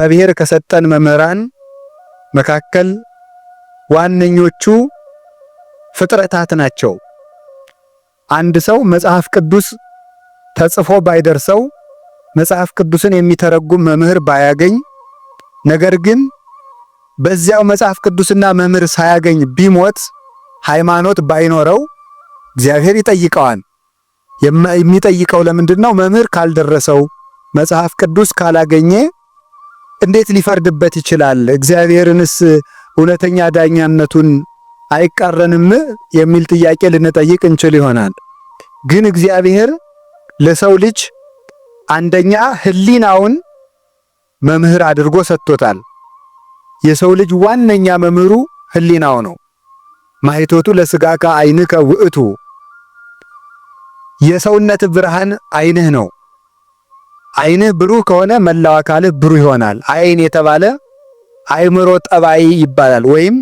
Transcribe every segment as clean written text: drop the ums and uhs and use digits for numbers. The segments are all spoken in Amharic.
እግዚአብሔር ከሰጠን መምህራን መካከል ዋነኞቹ ፍጥረታት ናቸው። አንድ ሰው መጽሐፍ ቅዱስ ተጽፎ ባይደርሰው፣ መጽሐፍ ቅዱስን የሚተረጉም መምህር ባያገኝ፣ ነገር ግን በዚያው መጽሐፍ ቅዱስና መምህር ሳያገኝ ቢሞት፣ ሃይማኖት ባይኖረው እግዚአብሔር ይጠይቀዋል። የሚጠይቀው ለምንድን ነው? መምህር ካልደረሰው፣ መጽሐፍ ቅዱስ ካላገኘ እንዴት ሊፈርድበት ይችላል? እግዚአብሔርንስ እውነተኛ ዳኛነቱን አይቃረንም የሚል ጥያቄ ልንጠይቅ እንችል ይሆናል። ግን እግዚአብሔር ለሰው ልጅ አንደኛ ሕሊናውን መምህር አድርጎ ሰጥቶታል። የሰው ልጅ ዋነኛ መምህሩ ሕሊናው ነው። ማኅቶቱ ለሥጋከ ዓይንከ ውእቱ፣ የሰውነት ብርሃን ዓይንህ ነው። ዓይንህ ብሩህ ከሆነ መላው አካልህ ብሩህ ይሆናል። ዓይን የተባለ አእምሮ ጠባይ ይባላል፣ ወይም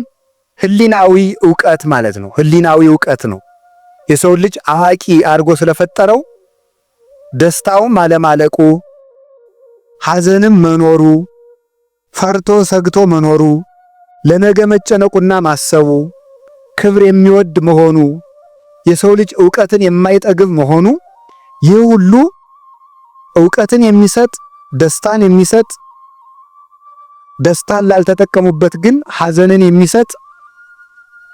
ህሊናዊ ዕውቀት ማለት ነው። ህሊናዊ ዕውቀት ነው። የሰው ልጅ አዋቂ አድርጎ ስለፈጠረው ደስታውም አለማለቁ፣ ሐዘንም መኖሩ፣ ፈርቶ ሰግቶ መኖሩ፣ ለነገ መጨነቁና ማሰቡ፣ ክብር የሚወድ መሆኑ፣ የሰው ልጅ ዕውቀትን የማይጠግብ መሆኑ፣ ይህ ሁሉ ዕውቀትን የሚሰጥ፣ ደስታን የሚሰጥ፣ ደስታን ላልተጠቀሙበት ግን ሐዘንን የሚሰጥ፣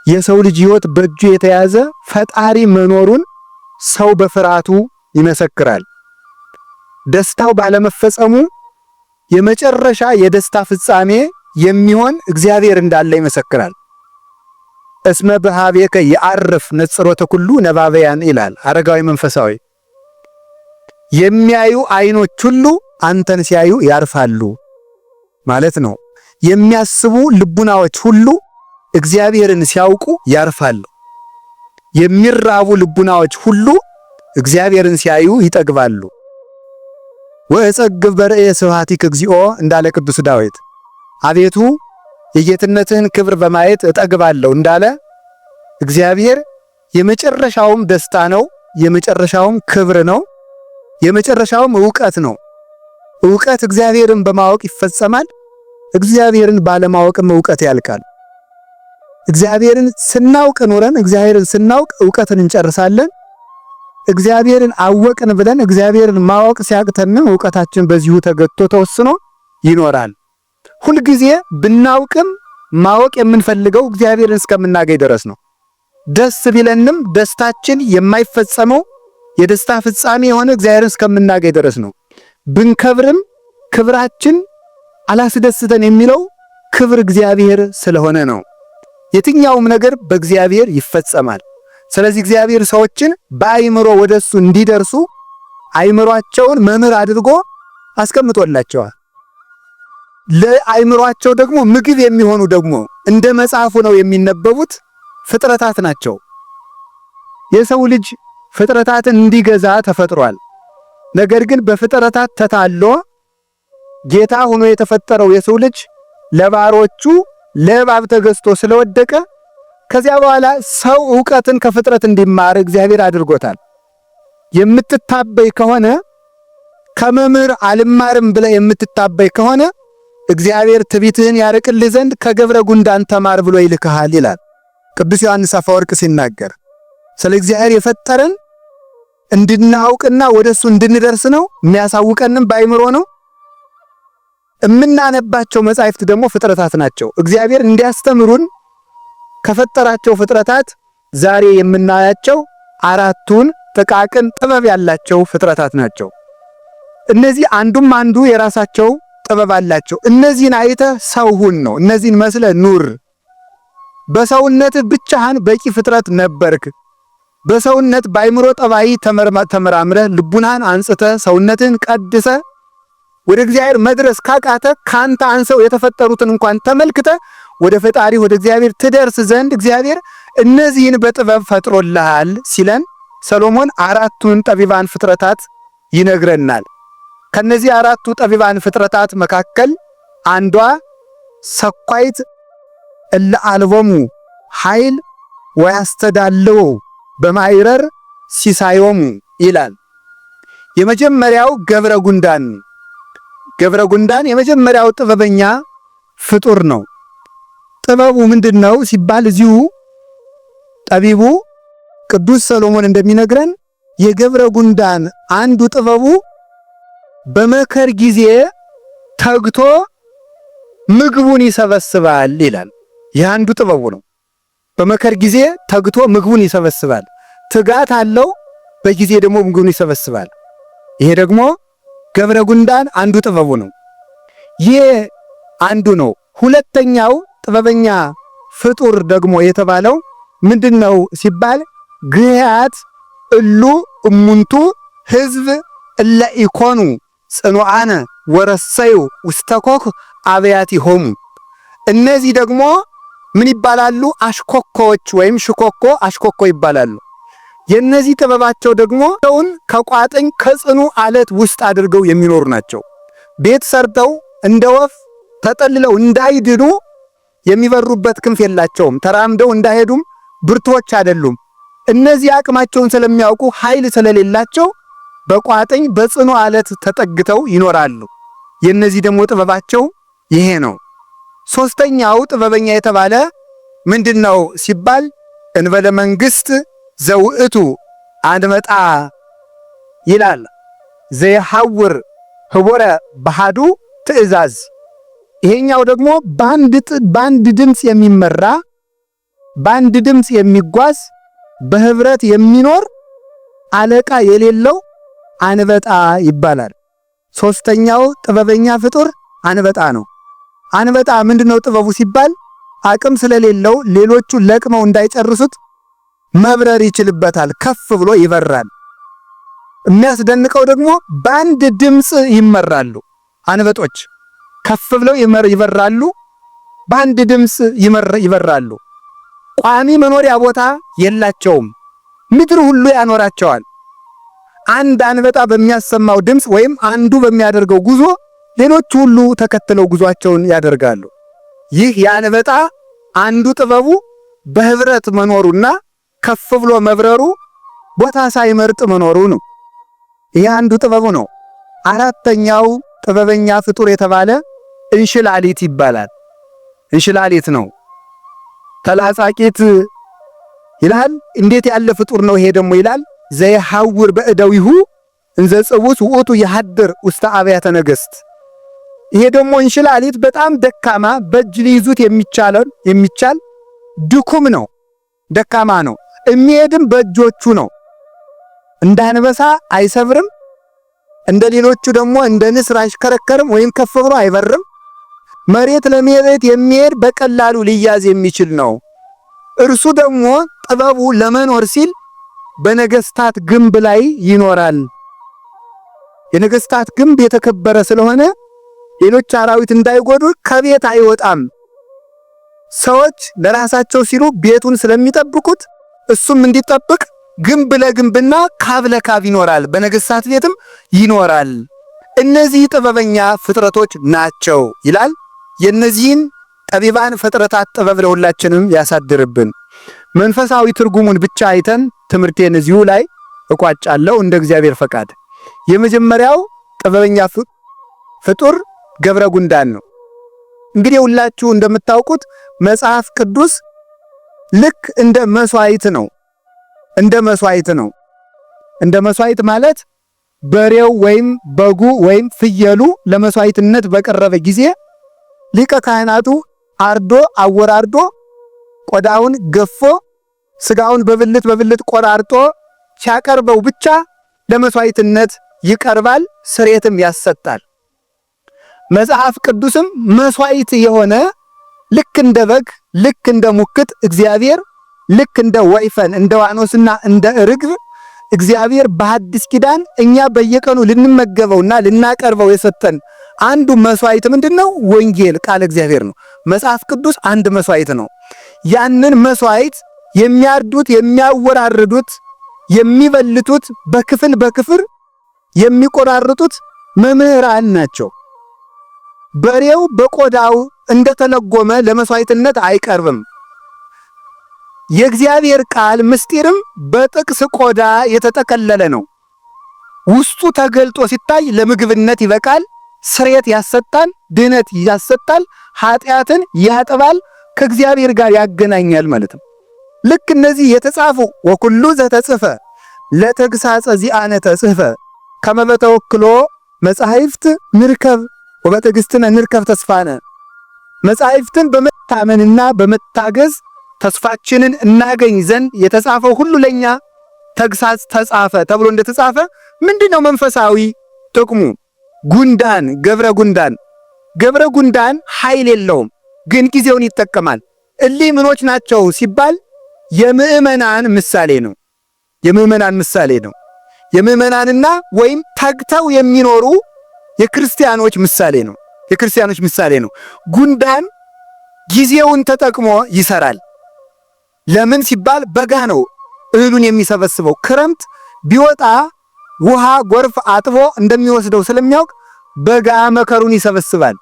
የሰው ልጅ ሕይወት በእጁ የተያዘ ፈጣሪ መኖሩን ሰው በፍርሃቱ ይመሰክራል። ደስታው ባለመፈጸሙ የመጨረሻ የደስታ ፍጻሜ የሚሆን እግዚአብሔር እንዳለ ይመሰክራል። እስመ በኀቤከ የዐርፍ ነጽሮተ ኩሉ ነባበያን ይላል አረጋዊ መንፈሳዊ። የሚያዩ አይኖች ሁሉ አንተን ሲያዩ ያርፋሉ ማለት ነው። የሚያስቡ ልቡናዎች ሁሉ እግዚአብሔርን ሲያውቁ ያርፋሉ። የሚራቡ ልቡናዎች ሁሉ እግዚአብሔርን ሲያዩ ይጠግባሉ። ወእጸግብ በርእየ ስብሐቲከ እግዚኦ እንዳለ ቅዱስ ዳዊት፣ አቤቱ የጌትነትህን ክብር በማየት እጠግባለሁ እንዳለ፣ እግዚአብሔር የመጨረሻውም ደስታ ነው፣ የመጨረሻውም ክብር ነው፣ የመጨረሻውም ዕውቀት ነው። ዕውቀት እግዚአብሔርን በማወቅ ይፈጸማል። እግዚአብሔርን ባለማወቅም ዕውቀት ያልቃል። እግዚአብሔርን ስናውቅ ኖረን እግዚአብሔርን ስናውቅ ዕውቀትን እንጨርሳለን። እግዚአብሔርን አወቅን ብለን እግዚአብሔርን ማወቅ ሲያቅተንም ዕውቀታችን በዚሁ ተገትቶ ተወስኖ ይኖራል። ሁልጊዜ ብናውቅም ማወቅ የምንፈልገው እግዚአብሔርን እስከምናገኝ ድረስ ነው። ደስ ቢለንም ደስታችን የማይፈጸመው፣ የደስታ ፍጻሜ የሆነ እግዚአብሔርን እስከምናገኝ ድረስ ነው። ብንከብርም ክብራችን አላስደስተን የሚለው ክብር እግዚአብሔር ስለሆነ ነው። የትኛውም ነገር በእግዚአብሔር ይፈጸማል። ስለዚህ እግዚአብሔር ሰዎችን በአይምሮ ወደሱ እንዲደርሱ አይምሯቸውን መምህር አድርጎ አስቀምጦላቸዋል። ለአይምሯቸው ደግሞ ምግብ የሚሆኑ ደግሞ እንደ መጽሐፉ ነው የሚነበቡት ፍጥረታት ናቸው። የሰው ልጅ ፍጥረታትን እንዲገዛ ተፈጥሯል። ነገር ግን በፍጥረታት ተታሎ ጌታ ሆኖ የተፈጠረው የሰው ልጅ ለባሮቹ ለእባብ ተገዝቶ ስለወደቀ ከዚያ በኋላ ሰው ዕውቀትን ከፍጥረት እንዲማር እግዚአብሔር አድርጎታል። የምትታበይ ከሆነ፣ ከመምህር አልማርም ብለህ የምትታበይ ከሆነ፣ እግዚአብሔር ትዕቢትህን ያርቅልህ ዘንድ ከገብረ ጉንዳን ተማር ብሎ ይልክሃል ይላል ቅዱስ ዮሐንስ አፈወርቅ ሲናገር። ስለ እግዚአብሔር የፈጠረን እንድናውቅና ወደሱ እንድንደርስ ነው። የሚያሳውቀንም በአይምሮ ነው። የምናነባቸው መጻሕፍት ደግሞ ፍጥረታት ናቸው። እግዚአብሔር እንዲያስተምሩን ከፈጠራቸው ፍጥረታት ዛሬ የምናያቸው አራቱን ጥቃቅን ጥበብ ያላቸው ፍጥረታት ናቸው። እነዚህ አንዱም አንዱ የራሳቸው ጥበብ አላቸው። እነዚህን አይተህ ሰው ሁን ነው። እነዚህን መስለህ ኑር። በሰውነት ብቻህን በቂ ፍጥረት ነበርክ። በሰውነት በአይምሮ ጠባይ ተመራምረህ፣ ልቡናህን አንጽተህ፣ ሰውነትህን ቀድሰህ ወደ እግዚአብሔር መድረስ ካቃተ፣ ካንተ አንሰው የተፈጠሩትን እንኳን ተመልክተ ወደ ፈጣሪ ወደ እግዚአብሔር ትደርስ ዘንድ እግዚአብሔር እነዚህን በጥበብ ፈጥሮልሃል ሲለን ሰሎሞን አራቱን ጠቢባን ፍጥረታት ይነግረናል። ከነዚህ አራቱ ጠቢባን ፍጥረታት መካከል አንዷ ሰኳይት እለ አልቦሙ ኃይል ወያስተዳልው በማይረር ሲሳዮሙ ይላል። የመጀመሪያው ገብረ ጉንዳን። ገብረ ጉንዳን የመጀመሪያው ጥበበኛ ፍጡር ነው። ጥበቡ ምንድን ነው ሲባል እዚሁ ጠቢቡ ቅዱስ ሰሎሞን እንደሚነግረን የገብረ ጉንዳን አንዱ ጥበቡ በመከር ጊዜ ተግቶ ምግቡን ይሰበስባል ይላል። ይህ አንዱ ጥበቡ ነው። በመከር ጊዜ ተግቶ ምግቡን ይሰበስባል። ትጋት አለው። በጊዜ ደግሞ ምግቡን ይሰበስባል። ይሄ ደግሞ ገብረ ጉንዳን አንዱ ጥበቡ ነው። ይህ አንዱ ነው። ሁለተኛው ጥበበኛ ፍጡር ደግሞ የተባለው ምንድነው ሲባል ግያት እሉ እሙንቱ ህዝብ እለ ኢኮኑ ጽኑዓነ ወረሰዩ ውስተ ኮክ አብያቲሆሙ። እነዚህ ደግሞ ምን ይባላሉ? አሽኮኮዎች ወይም ሽኮኮ አሽኮኮ ይባላሉ። የነዚህ ጥበባቸው ደግሞ ሰውን ከቋጥኝ ከጽኑ አለት ውስጥ አድርገው የሚኖሩ ናቸው። ቤት ሰርተው እንደ ወፍ ተጠልለው እንዳይድኑ የሚበሩበት ክንፍ የላቸውም። ተራምደው እንዳይሄዱም ብርቱዎች አይደሉም። እነዚህ አቅማቸውን ስለሚያውቁ ኃይል ስለሌላቸው በቋጥኝ በጽኑ አለት ተጠግተው ይኖራሉ። የነዚህ ደግሞ ጥበባቸው ይሄ ነው። ሶስተኛው ጥበበኛ የተባለ ምንድነው ሲባል እንበለ መንግስት ዘውእቱ አንመጣ ይላል። ዘይሐውር ህቡረ ባህዱ ትእዛዝ። ይሄኛው ደግሞ በአንድ ድምፅ የሚመራ፣ በአንድ ድምፅ የሚጓዝ፣ በህብረት የሚኖር፣ አለቃ የሌለው አንበጣ ይባላል። ሶስተኛው ጥበበኛ ፍጡር አንበጣ ነው። አንበጣ ምንድነው ጥበቡ ሲባል አቅም ስለሌለው ሌሎቹ ለቅመው እንዳይጨርሱት መብረር ይችልበታል። ከፍ ብሎ ይበራል። የሚያስደንቀው ደግሞ በአንድ ድምፅ ይመራሉ። አንበጦች ከፍ ብለው ይበራሉ። በአንድ ድምፅ ይበራሉ። ቋሚ መኖሪያ ቦታ የላቸውም። ምድር ሁሉ ያኖራቸዋል። አንድ አንበጣ በሚያሰማው ድምፅ ወይም አንዱ በሚያደርገው ጉዞ ሌሎች ሁሉ ተከትለው ጉዟቸውን ያደርጋሉ። ይህ የአንበጣ አንዱ ጥበቡ በህብረት መኖሩና ከፍ ብሎ መብረሩ፣ ቦታ ሳይመርጥ መኖሩ ነው። ይህ አንዱ ጥበቡ ነው። አራተኛው ጥበበኛ ፍጡር የተባለ እንሽላሊት ይባላል። እንሽላሊት ነው። ተላጻቂት ይላል። እንዴት ያለ ፍጡር ነው ይሄ ደግሞ ይላል። ዘይሐውር በእደዊሁ እንዘ ጽውስ ውእቱ የሐድር ውስተ አብያተ ነገሥት። ይሄ ደግሞ እንሽላሊት በጣም ደካማ፣ በእጅ ሊይዙት የሚቻል ድኩም ነው፣ ደካማ ነው። የሚሄድም በእጆቹ ነው። እንደ አንበሳ አይሰብርም፣ እንደ ሌሎቹ ደግሞ እንደ ንስር አይሽከረከርም ወይም ከፍ ብሎ አይበርም። መሬት ለመሬት የሚሄድ፣ በቀላሉ ሊያዝ የሚችል ነው። እርሱ ደግሞ ጥበቡ ለመኖር ሲል በነገስታት ግንብ ላይ ይኖራል። የነገስታት ግንብ የተከበረ ስለሆነ ሌሎች አራዊት እንዳይጎዱ ከቤት አይወጣም። ሰዎች ለራሳቸው ሲሉ ቤቱን ስለሚጠብቁት እሱም እንዲጠብቅ ግንብ ለግንብና ካብ ለካብ ይኖራል። በነገስታት ቤትም ይኖራል። እነዚህ ጥበበኛ ፍጥረቶች ናቸው ይላል። የነዚህን ጠቢባን ፍጥረታት ጥበብ ለሁላችንም ያሳድርብን። መንፈሳዊ ትርጉሙን ብቻ አይተን ትምህርቴን እዚሁ ላይ እቋጫለሁ እንደ እግዚአብሔር ፈቃድ። የመጀመሪያው ጥበበኛ ፍጡር ገብረ ጉንዳን ነው። እንግዲህ ሁላችሁ እንደምታውቁት መጽሐፍ ቅዱስ ልክ እንደ መስዋዕት ነው። እንደ መስዋዕት ነው። እንደ መስዋዕት ማለት በሬው ወይም በጉ ወይም ፍየሉ ለመስዋዕትነት በቀረበ ጊዜ ሊቀ ካህናቱ አርዶ አወራርዶ፣ ቆዳውን ገፎ፣ ስጋውን በብልት በብልት ቆራርጦ ሲያቀርበው ብቻ ለመስዋዕትነት ይቀርባል፣ ስርየትም ያሰጣል። መጽሐፍ ቅዱስም መስዋዕት የሆነ፣ ልክ እንደ በግ፣ ልክ እንደ ሙክት፣ እግዚአብሔር ልክ እንደ ወይፈን፣ እንደ ዋኖስና እንደ ርግብ እግዚአብሔር በሐዲስ ኪዳን እኛ በየቀኑ ልንመገበውና ልናቀርበው የሰጠን አንዱ መስዋዕት ምንድነው? ወንጌል ቃል እግዚአብሔር ነው። መጽሐፍ ቅዱስ አንድ መስዋዕት ነው። ያንን መስዋዕት የሚያርዱት፣ የሚያወራርዱት፣ የሚበልቱት፣ በክፍል በክፍል የሚቆራርጡት መምህራን ናቸው። በሬው በቆዳው እንደተለጎመ ለመስዋዕትነት አይቀርብም። የእግዚአብሔር ቃል ምስጢርም በጥቅስ ቆዳ የተጠቀለለ ነው። ውስጡ ተገልጦ ሲታይ ለምግብነት ይበቃል። ስርየት ያሰጣል፣ ድህነት ያሰጣል፣ ኃጢአትን ያጥባል፣ ከእግዚአብሔር ጋር ያገናኛል ማለት ነው። ልክ እነዚህ የተጻፉ ወኩሉ ዘተጽፈ ለተግሳጸ ዚአነ ተጽፈ ከመ በተወክሎ መጻሕፍት ንርከብ ወበትዕግሥትነ ንርከብ ተስፋነ። መጻሕፍትን በመታመንና በመታገዝ ተስፋችንን እናገኝ ዘንድ የተጻፈው ሁሉ ለኛ ተግሳጽ ተጻፈ ተብሎ እንደተጻፈ ምንድነው መንፈሳዊ ጥቅሙ? ጉንዳን ገብረ ጉንዳን ገብረ ጉንዳን ኃይል የለውም፣ ግን ጊዜውን ይጠቀማል። እሊህ ምኖች ናቸው ሲባል የምዕመናን ምሳሌ ነው። የምዕመናን ምሳሌ ነው። የምዕመናንና ወይም ተግተው የሚኖሩ የክርስቲያኖች ምሳሌ ነው። የክርስቲያኖች ምሳሌ ነው። ጉንዳን ጊዜውን ተጠቅሞ ይሰራል። ለምን ሲባል በጋ ነው እህሉን የሚሰበስበው። ክረምት ቢወጣ ውሃ ጎርፍ አጥቦ እንደሚወስደው ስለሚያውቅ በጋ መከሩን ይሰበስባል።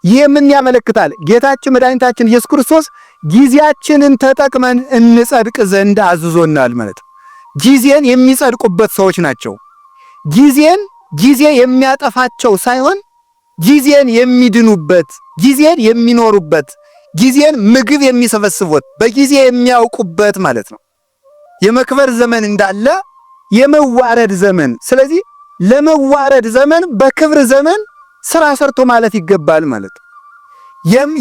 ይህ ምን ያመለክታል? ጌታችን መድኃኒታችን ኢየሱስ ክርስቶስ ጊዜያችንን ተጠቅመን እንጸድቅ ዘንድ አዝዞናል ማለት ነው። ጊዜን የሚጸድቁበት ሰዎች ናቸው። ጊዜን ጊዜ የሚያጠፋቸው ሳይሆን ጊዜን የሚድኑበት፣ ጊዜን የሚኖሩበት፣ ጊዜን ምግብ የሚሰበስቡት፣ በጊዜ የሚያውቁበት ማለት ነው። የመክበር ዘመን እንዳለ የመዋረድ ዘመን። ስለዚህ ለመዋረድ ዘመን በክብር ዘመን ስራ ሰርቶ ማለት ይገባል ማለት ነው።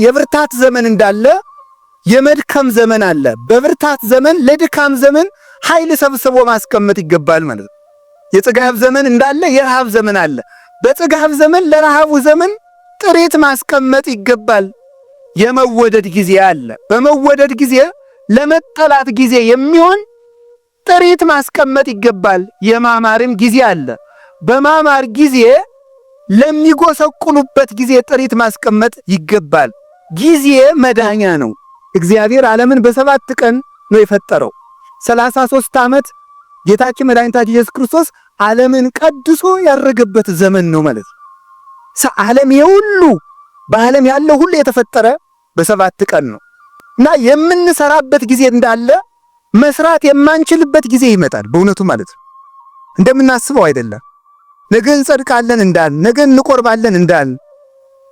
የብርታት ዘመን እንዳለ የመድከም ዘመን አለ። በብርታት ዘመን ለድካም ዘመን ኃይል ሰብስቦ ማስቀመጥ ይገባል ማለት ነው። የጽጋብ ዘመን እንዳለ የረሃብ ዘመን አለ። በጽጋብ ዘመን ለረሃቡ ዘመን ጥሪት ማስቀመጥ ይገባል። የመወደድ ጊዜ አለ። በመወደድ ጊዜ ለመጠላት ጊዜ የሚሆን ጥሪት ማስቀመጥ ይገባል። የማማርም ጊዜ አለ። በማማር ጊዜ ለሚጎሰቁሉበት ጊዜ ጥሪት ማስቀመጥ ይገባል። ጊዜ መዳኛ ነው። እግዚአብሔር ዓለምን በ7 ቀን ነው የፈጠረው። 33 ዓመት ጌታችን መድኃኒታችን ኢየሱስ ክርስቶስ ዓለምን ቀድሶ ያረገበት ዘመን ነው ማለት ነው። ዓለም የሁሉ በዓለም ያለው ሁሉ የተፈጠረ በ7 ቀን ነው እና የምንሰራበት ጊዜ እንዳለ መስራት የማንችልበት ጊዜ ይመጣል። በእውነቱ ማለት ነው። እንደምናስበው አይደለም። ነገ እንጸድቃለን እንዳል፣ ነገ እንቆርባለን እንዳል፣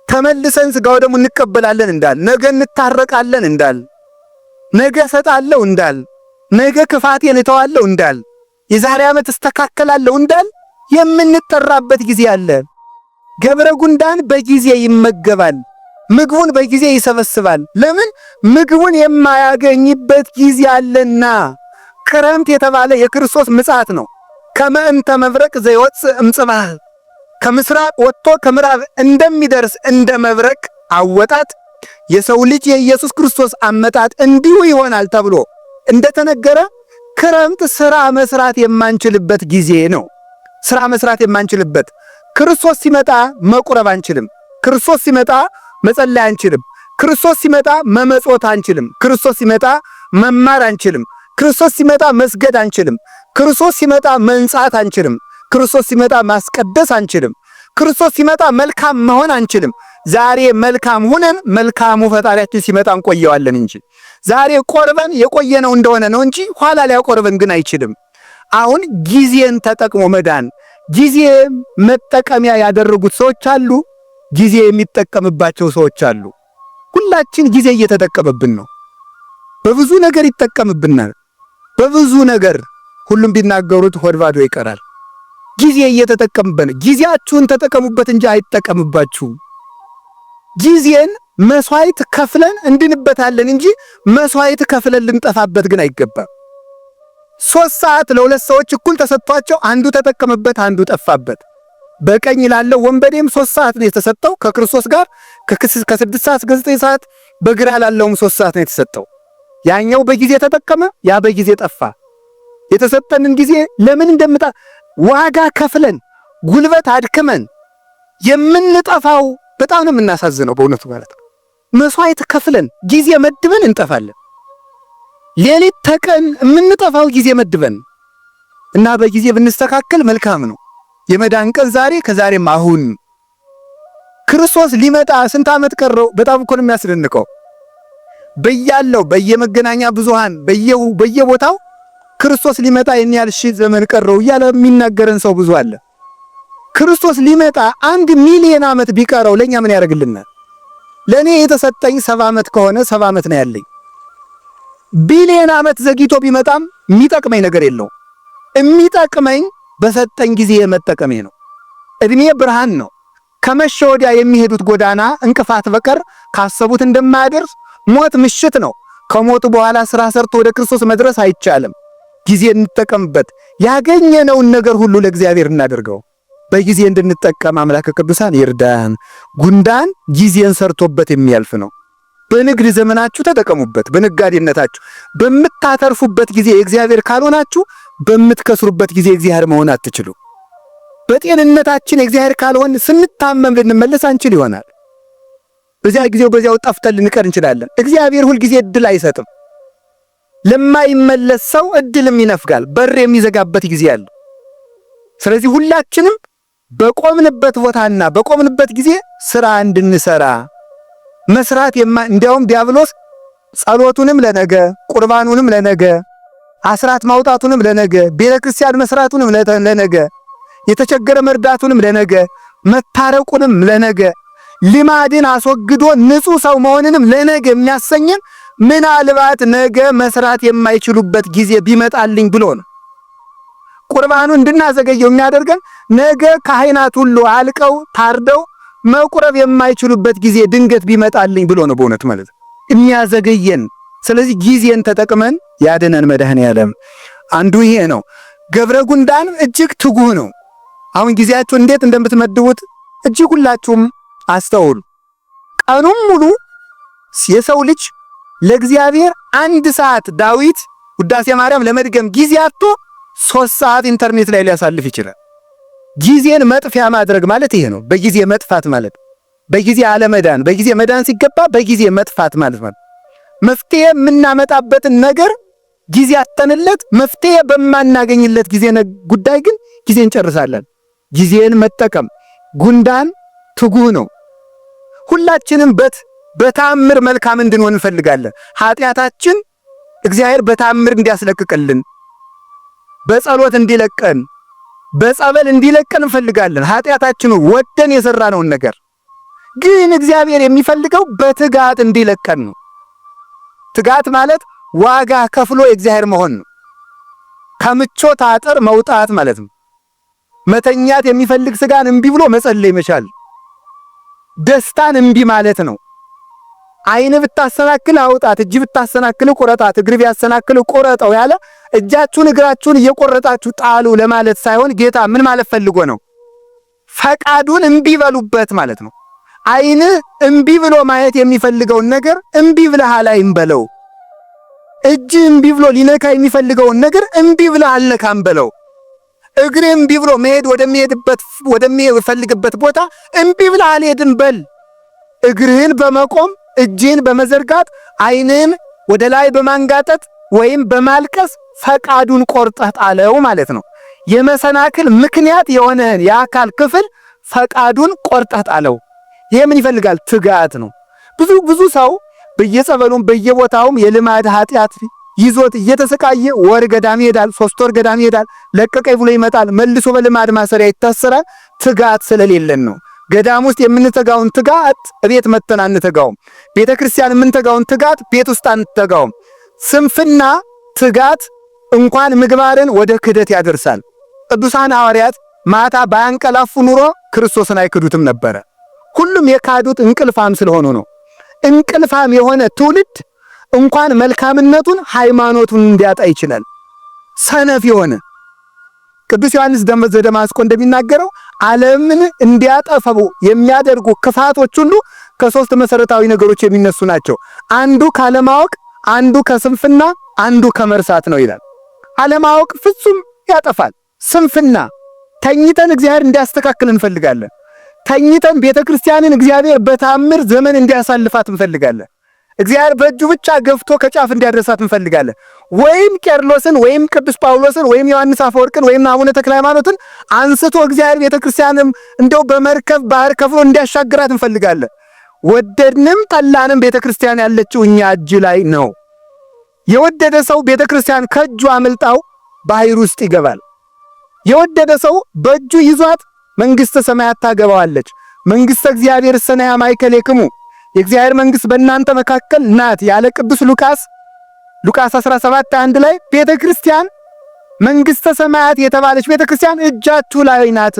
ተመልሰን ስጋው ደግሞ እንቀበላለን እንዳል፣ ነገ እንታረቃለን እንዳል፣ ነገ እሰጣለሁ እንዳል፣ ነገ ክፋቴን እተዋለሁ እንዳል፣ የዛሬ ዓመት እስተካከላለሁ እንዳል የምንጠራበት ጊዜ አለ። ገብረ ጉንዳን በጊዜ ይመገባል። ምግቡን በጊዜ ይሰበስባል። ለምን? ምግቡን የማያገኝበት ጊዜ አለና። ክረምት የተባለ የክርስቶስ ምጽአት ነው። ከመ እንተ መብረቅ ዘይወፅእ እምጽባሕ፣ ከምስራቅ ወጥቶ ከምዕራብ እንደሚደርስ እንደ መብረቅ አወጣጥ የሰው ልጅ የኢየሱስ ክርስቶስ አመጣጥ እንዲሁ ይሆናል ተብሎ እንደተነገረ ክረምት ስራ መስራት የማንችልበት ጊዜ ነው። ስራ መስራት የማንችልበት ክርስቶስ ሲመጣ መቁረብ አንችልም። ክርስቶስ ሲመጣ መጸለይ አንችልም። ክርስቶስ ሲመጣ መመጽወት አንችልም። ክርስቶስ ሲመጣ መማር አንችልም። ክርስቶስ ሲመጣ መስገድ አንችልም። ክርስቶስ ሲመጣ መንጻት አንችልም። ክርስቶስ ሲመጣ ማስቀደስ አንችልም። ክርስቶስ ሲመጣ መልካም መሆን አንችልም። ዛሬ መልካም ሁነን መልካሙ ፈጣሪያችን ሲመጣ እንቆየዋለን እንጂ ዛሬ ቆርበን የቆየነው እንደሆነ ነው እንጂ ኋላ ሊያቆርበን ግን አይችልም። አሁን ጊዜን ተጠቅሞ መዳን ጊዜ መጠቀሚያ ያደረጉት ሰዎች አሉ። ጊዜ የሚጠቀምባቸው ሰዎች አሉ። ሁላችን ጊዜ እየተጠቀመብን ነው። በብዙ ነገር ይጠቀምብናል። በብዙ ነገር ሁሉም ቢናገሩት ሆድ ባዶ ይቀራል። ጊዜ እየተጠቀምብን፣ ጊዜያችሁን ተጠቀሙበት እንጂ አይጠቀምባችሁም። ጊዜን መስዋዕት ከፍለን እንድንበታለን እንጂ መስዋዕት ከፍለን ልንጠፋበት ግን አይገባም። 3 ሰዓት ለሁለት ሰዎች እኩል ተሰጥቷቸው አንዱ ተጠቀመበት፣ አንዱ ጠፋበት። በቀኝ ላለው ወንበዴም 3 ሰዓት ነው የተሰጠው ከክርስቶስ ጋር ከ6 ሰዓት እስከ 9 ሰዓት፣ በግራ ላለውም 3 ሰዓት ነው የተሰጠው። ያኛው በጊዜ ተጠቀመ፣ ያ በጊዜ ጠፋ። የተሰጠንን ጊዜ ለምን እንደምጣ ዋጋ ከፍለን ጉልበት አድክመን የምንጠፋው በጣም ነው የምናሳዝነው በእውነቱ ማለት ነው። መስዋዕት ከፍለን ጊዜ መድበን እንጠፋለን። ሌሊት ተቀን የምንጠፋው ጊዜ መድበን እና በጊዜ ብንስተካከል መልካም ነው። የመዳን ቀን ዛሬ ከዛሬም አሁን። ክርስቶስ ሊመጣ ስንት ዓመት ቀረው? በጣም እኮ ነው የሚያስደንቀው። በያለው በየመገናኛ ብዙሃን በየቦታው ክርስቶስ ሊመጣ ይህን ያህል ሺህ ዘመን ቀረው እያለ የሚናገረን ሰው ብዙ አለ። ክርስቶስ ሊመጣ 1 ሚሊዮን ዓመት ቢቀረው ለእኛ ምን ያደርግልናል? ለእኔ የተሰጠኝ 70 ዓመት ከሆነ 70 ዓመት ነው ያለኝ። ቢሊዮን ዓመት ዘግይቶ ቢመጣም የሚጠቅመኝ ነገር የለውም። የሚጠቅመኝ በሰጠኝ ጊዜ የመጠቀሜ ነው። እድሜ ብርሃን ነው። ከመሸ ወዲያ የሚሄዱት ጎዳና እንቅፋት በቀር ካሰቡት እንደማያደርስ ሞት ምሽት ነው። ከሞቱ በኋላ ስራ ሰርቶ ወደ ክርስቶስ መድረስ አይቻልም። ጊዜ እንጠቀምበት። ያገኘነውን ነገር ሁሉ ለእግዚአብሔር እናደርገው። በጊዜ እንድንጠቀም አምላከ ቅዱሳን ይርዳን። ጉንዳን ጊዜን ሰርቶበት የሚያልፍ ነው። በንግድ ዘመናችሁ ተጠቀሙበት። በነጋዴነታችሁ በምታተርፉበት ጊዜ እግዚአብሔር ካልሆናችሁ በምትከስሩበት ጊዜ እግዚአብሔር መሆን አትችሉ። በጤንነታችን እግዚአብሔር ካልሆን ስንታመም ልንመለስ አንችል ይሆናል። በዚያ ጊዜው በዚያው ጠፍተን ልንቀር እንችላለን። እግዚአብሔር ሁልጊዜ እድል አይሰጥም። ለማይመለስ ሰው እድልም ይነፍጋል፣ በር የሚዘጋበት ጊዜ አለ። ስለዚህ ሁላችንም በቆምንበት ቦታና በቆምንበት ጊዜ ስራ እንድንሰራ መስራት እንዲያውም ዲያብሎስ ጸሎቱንም ለነገ፣ ቁርባኑንም ለነገ፣ አስራት ማውጣቱንም ለነገ፣ ቤተ ክርስቲያን መስራቱንም ለነገ፣ የተቸገረ መርዳቱንም ለነገ፣ መታረቁንም ለነገ፣ ልማድን አስወግዶ ንጹሕ ሰው መሆንንም ለነገ የሚያሰኝን ምናልባት ነገ መስራት የማይችሉበት ጊዜ ቢመጣልኝ ብሎ ነው። ቁርባኑ እንድናዘገየው የሚያደርገን ነገ ካህናት ሁሉ አልቀው ታርደው መቁረብ የማይችሉበት ጊዜ ድንገት ቢመጣልኝ ብሎ ነው። በእውነት ማለት የሚያዘገየን። ስለዚህ ጊዜን ተጠቅመን ያድነን መድኃኔዓለም። አንዱ ይሄ ነው። ገብረ ጉንዳን እጅግ ትጉህ ነው። አሁን ጊዜያችሁ እንዴት እንደምትመድቡት እጅግ ሁላችሁም አስተውሉ። ቀኑም ሙሉ የሰው ልጅ ለእግዚአብሔር 1 ሰዓት ዳዊት ውዳሴ ማርያም ለመድገም ጊዜ አጥቶ 3 ሰዓት ኢንተርኔት ላይ ሊያሳልፍ ይችላል። ጊዜን መጥፊያ ማድረግ ማለት ይሄ ነው። በጊዜ መጥፋት ማለት በጊዜ አለመዳን፣ በጊዜ መዳን ሲገባ በጊዜ መጥፋት ማለት ማለት መፍትሄ የምናመጣበትን ነገር ጊዜ አጠንለት መፍትሄ በማናገኝለት ጊዜ ጉዳይ ግን ጊዜ እንጨርሳለን። ጊዜን መጠቀም ጉንዳን ትጉህ ነው። ሁላችንም በታምር መልካም እንድንሆን እንፈልጋለን። ኃጢአታችን እግዚአብሔር በታምር እንዲያስለቅቅልን፣ በጸሎት እንዲለቀን፣ በጸበል እንዲለቀን እንፈልጋለን። ኃጢአታችን ወደን የሰራነውን ነገር ግን እግዚአብሔር የሚፈልገው በትጋት እንዲለቀን ነው። ትጋት ማለት ዋጋ ከፍሎ የእግዚአብሔር መሆን ነው። ከምቾት አጥር መውጣት ማለት ነው። መተኛት የሚፈልግ ስጋን እምቢ ብሎ መጸለይ መቻል፣ ደስታን እምቢ ማለት ነው። ዓይን ብታሰናክል አውጣት፣ እጅ ብታሰናክል ቁረጣት፣ እግር ቢያሰናክል ቁረጠው ያለ እጃችሁን እግራችሁን እየቆረጣችሁ ጣሉ ለማለት ሳይሆን ጌታ ምን ማለት ፈልጎ ነው? ፈቃዱን እምቢ በሉበት ማለት ነው። ዓይንህ እምቢ ብሎ ማየት የሚፈልገውን ነገር እምቢ ብለህ አላይም በለው። እጅ እምቢ ብሎ ሊነካ የሚፈልገውን ነገር እምቢ ብለህ አልነካም በለው። እግር እምቢ ብሎ መሄድ ወደሚሄድበት ወደሚፈልግበት ቦታ እምቢ ብለህ አልሄድም በል። እግርህን በመቆም እጅህን በመዘርጋት ዓይንህን ወደ ላይ በማንጋጠጥ ወይም በማልቀስ ፈቃዱን ቆርጠህ ጣለው ማለት ነው። የመሰናክል ምክንያት የሆነህን የአካል ክፍል ፈቃዱን ቆርጠህ ጣለው። ይሄ ምን ይፈልጋል? ትጋት ነው። ብዙ ብዙ ሰው በየጸበሉም በየቦታውም የልማድ ኃጢአት ይዞት እየተሰቃየ ወር ገዳም ይሄዳል፣ 3 ወር ገዳም ይሄዳል፣ ለቀቀኝ ብሎ ይመጣል፣ መልሶ በልማድ ማሰሪያ ይታሰራል። ትጋት ስለሌለን ነው። ገዳም ውስጥ የምንተጋውን ትጋት ቤት መተን አንተጋውም። ቤተ ክርስቲያን የምንተጋውን ትጋት ቤት ውስጥ አንተጋውም። ስንፍና ትጋት እንኳን ምግባርን ወደ ክህደት ያደርሳል። ቅዱሳን ሐዋርያት ማታ ባያንቀላፉ ኑሮ ክርስቶስን አይክዱትም ነበረ። ሁሉም የካዱት እንቅልፋም ስለሆኑ ነው። እንቅልፋም የሆነ ትውልድ እንኳን መልካምነቱን ሃይማኖቱን እንዲያጣ ይችላል። ሰነፍ የሆነ ቅዱስ ዮሐንስ ዘደማስቆ እንደሚናገረው ዓለምን እንዲያጠፈቡ የሚያደርጉ ክፋቶች ሁሉ ከሶስት መሰረታዊ ነገሮች የሚነሱ ናቸው። አንዱ ካለማወቅ፣ አንዱ ከስንፍና፣ አንዱ ከመርሳት ነው ይላል። አለማወቅ ፍጹም ያጠፋል። ስንፍና ተኝተን እግዚአብሔር እንዲያስተካክል እንፈልጋለን። ተኝተን ቤተክርስቲያንን እግዚአብሔር በታምር ዘመን እንዲያሳልፋት እንፈልጋለን። እግዚአብሔር በእጁ ብቻ ገፍቶ ከጫፍ እንዲያደርሳት እንፈልጋለን። ወይም ቄርሎስን ወይም ቅዱስ ጳውሎስን ወይም ዮሐንስ አፈወርቅን ወይም አቡነ ተክለ ሃይማኖትን አንስቶ እግዚአብሔር ቤተክርስቲያንም እንደው በመርከብ ባህር ከፍሎ እንዲያሻግራት እንፈልጋለን። ወደድንም ጠላንም ቤተክርስቲያን ያለችው እኛ እጅ ላይ ነው። የወደደ ሰው ቤተክርስቲያን ከእጁ አምልጣው ባህር ውስጥ ይገባል። የወደደ ሰው በእጁ ይዟት መንግሥተ ሰማያት ታገባዋለች። መንግሥተ እግዚአብሔር ሰናያ ማእከሌክሙ፣ የእግዚአብሔር መንግሥት በእናንተ መካከል ናት ያለ ቅዱስ ሉቃስ ሉቃስ 17:1 ላይ ቤተ ክርስቲያን መንግሥተ ሰማያት የተባለች ቤተ ክርስቲያን እጃችሁ ላይ ናት።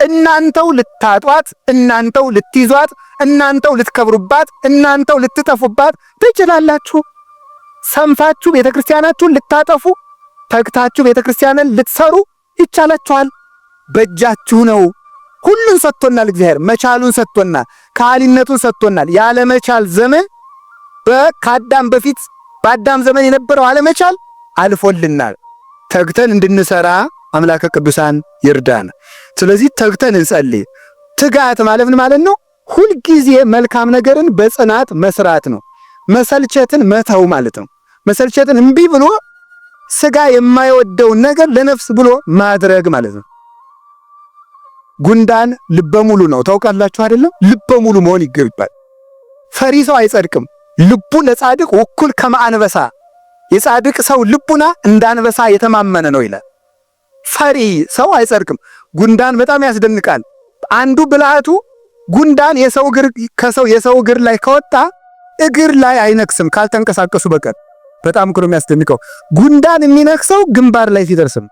እናንተው ልታጧት፣ እናንተው ልትይዟት፣ እናንተው ልትከብሩባት፣ እናንተው ልትጠፉባት ትችላላችሁ። ሰንፋችሁ ቤተ ክርስቲያናችሁን ልታጠፉ፣ ተግታችሁ ቤተ ክርስቲያንን ልትሰሩ ይቻላችኋል። በእጃችሁ ነው። ሁሉን ሰጥቶናል። እግዚአብሔር መቻሉን ሰጥቶናል። ከሃሊነቱን ሰጥቶናል። ያለመቻል ዘመን ከአዳም በፊት በአዳም ዘመን የነበረው አለመቻል አልፎልናል። ተግተን እንድንሰራ አምላከ ቅዱሳን ይርዳን። ስለዚህ ተግተን እንጸልይ። ትጋት ማለት ምን ማለት ነው? ሁልጊዜ መልካም ነገርን በጽናት መስራት ነው። መሰልቸትን መተው ማለት ነው። መሰልቸትን እምቢ ብሎ ስጋ የማይወደውን ነገር ለነፍስ ብሎ ማድረግ ማለት ነው። ጉንዳን ልበ ሙሉ ነው ታውቃላችሁ አይደለም? ልበ ሙሉ መሆን ይገባል። ፈሪ ሰው አይጸድቅም። ልቡ ለጻድቅ እኩል ከመአንበሳ፣ የጻድቅ ሰው ልቡና እንዳንበሳ የተማመነ ነው ይላል። ፈሪ ሰው አይጸድቅም። ጉንዳን በጣም ያስደንቃል። አንዱ ብልሃቱ ጉንዳን የሰው እግር ከሰው የሰው እግር ላይ ከወጣ እግር ላይ አይነክስም ካልተንቀሳቀሱ በቀር። በጣም እኮ ነው የሚያስደንቀው። ጉንዳን የሚነክሰው ግንባር ላይ ሲደርስም